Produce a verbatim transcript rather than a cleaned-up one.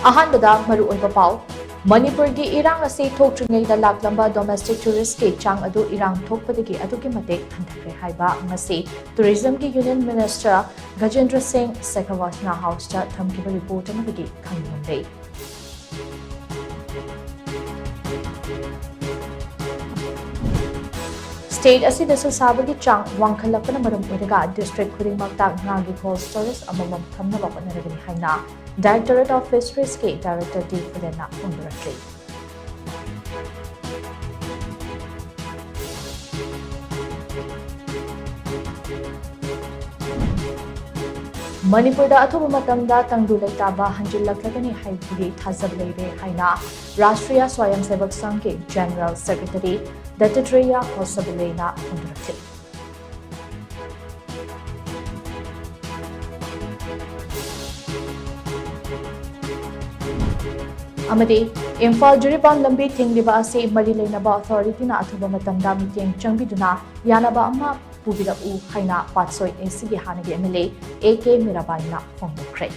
ꯑꯍꯥꯟꯕꯗ ꯃꯔꯨꯑꯣꯏꯕ ꯄꯥꯎ꯫ ꯃꯅꯤꯄꯨꯔꯒꯤ ꯏꯔꯥꯡ ꯑꯁꯤ ꯊꯣꯛꯇ꯭ꯔꯤꯉꯩꯗ ꯂꯥꯛꯂꯝꯕ domestic touristꯀꯤ ꯆꯥꯡ ꯑꯗꯨ ꯏꯔꯥꯡ ꯊꯣꯛꯄꯗꯒꯤ ꯑꯗꯨꯛꯀꯤ ꯃꯇꯤꯛ ꯍꯟꯊꯈ꯭ꯔꯦ ꯍꯥꯏꯕ ꯉꯁꯤ Tourismꯒꯤ Union Minister ꯒꯖꯦꯟꯗ꯭ꯔ ꯁꯤꯡ ꯁꯦꯈꯥꯋꯥꯠꯅ Houseꯇ ꯊꯝꯈꯤꯕ report ꯑꯃꯗꯒꯤ ꯈꯪꯕ ꯉꯝꯂꯦ꯫ State ꯑꯁꯤꯗꯁꯨ ꯁꯥꯕꯒꯤ ꯆꯥꯡ ꯋꯥꯡꯈꯠꯂꯛꯄꯅ ꯃꯔꯝ ꯑꯣꯏꯔꯒ district ꯈꯨꯗꯤꯡꯃꯛꯇ ꯉꯥꯒꯤ cold storage ꯑꯃꯃꯝ ꯊꯝꯅꯕ ꯍꯣꯠꯅꯔꯒꯅꯤ ꯍꯥꯏꯅ Directorate of Fisheries ꯀꯤ Director ꯗꯤ ꯄꯨꯂꯦꯟꯅ ꯐꯣꯡꯗꯣꯔꯛꯂꯤ꯫ ꯃꯅꯤꯄꯨꯔꯗ ꯑꯊꯨꯕ ꯃꯇꯝꯗ ꯇꯪꯗꯨ ꯂꯩꯇꯥꯕ ꯍꯟꯖꯤꯜꯂꯛꯂꯒꯅꯤ ꯍꯥꯏꯕꯒꯤ ꯊꯥꯖꯕ ꯂꯩꯔꯦ ꯍꯥꯏꯅ ꯔꯥꯁꯇ꯭ꯔꯤꯌꯥ ꯁ꯭ꯋꯥꯌꯝ ꯁꯦꯕꯛ ꯁꯪꯘꯒꯤ General Secretary ꯗꯠꯇꯇ꯭ꯔꯦꯌ ꯍꯣꯁꯕꯂꯦꯅ ꯐꯣꯡꯗꯣꯔꯛꯂꯤ꯫ ꯑꯃꯗꯤ ꯏꯝꯐꯥꯜ ꯖꯤꯔꯤꯕꯥꯝ ꯂꯝꯕꯤ ꯊꯤꯡꯂꯤꯕ ꯑꯁꯤ ꯃꯔꯤ ꯂꯩꯅꯕ authorityꯅ ꯑꯊꯨꯕ ꯃꯇꯝꯗ ꯃꯤꯠꯌꯦꯡ ꯆꯪꯕꯤꯗꯨꯅ ꯌꯥꯅꯕ ꯑꯃ ꯄꯨꯕꯤꯔꯛꯎ ꯍꯥꯏꯅ ꯄꯥꯠꯁꯣꯏ ꯑꯦ ꯁꯤꯒꯤ ꯍꯥꯟꯅꯒꯤ MLA ꯑꯦ ꯀꯦ ꯃꯤꯔꯥꯕꯥꯏꯅ ꯐꯣꯡꯗꯣꯛꯈ꯭ꯔꯦ꯫